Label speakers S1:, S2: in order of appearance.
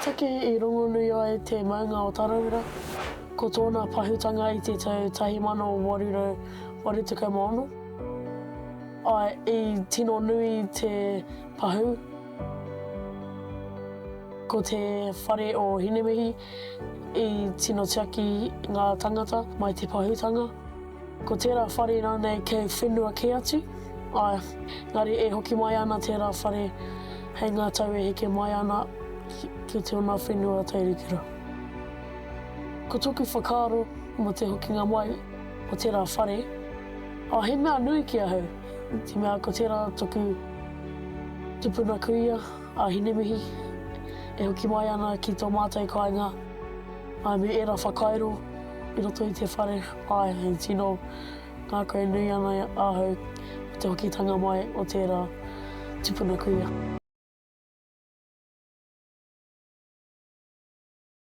S1: Take i rongonui ai te maunga o Tarawera, ko tōna pahūtanga i te tau 1886. Āe, i tino nui te pahū. Ko te whare o Hinemihi i tino tiaki ngā tangata mai te pahūtanga. Ko tērā whare rānei kei whenua kē atu, āe, engari e hoki mai ana tērā whare hei ngā tau e heke mai ana ki tōna whenua taurikura. Ko tōku whakaaro mō te hokinga mai o tērā whare, ā, he mea nui ki ahau, i te mea ko tērā toku tupuna kuia, a Hinemihi, e hoki mai ana ki tō mātou kāinga, ā, me ērā whakairo i roto i te whare, āe, e tino ngākau nui ana ahau mō te hokitanga mai o tērā tupuna kuia.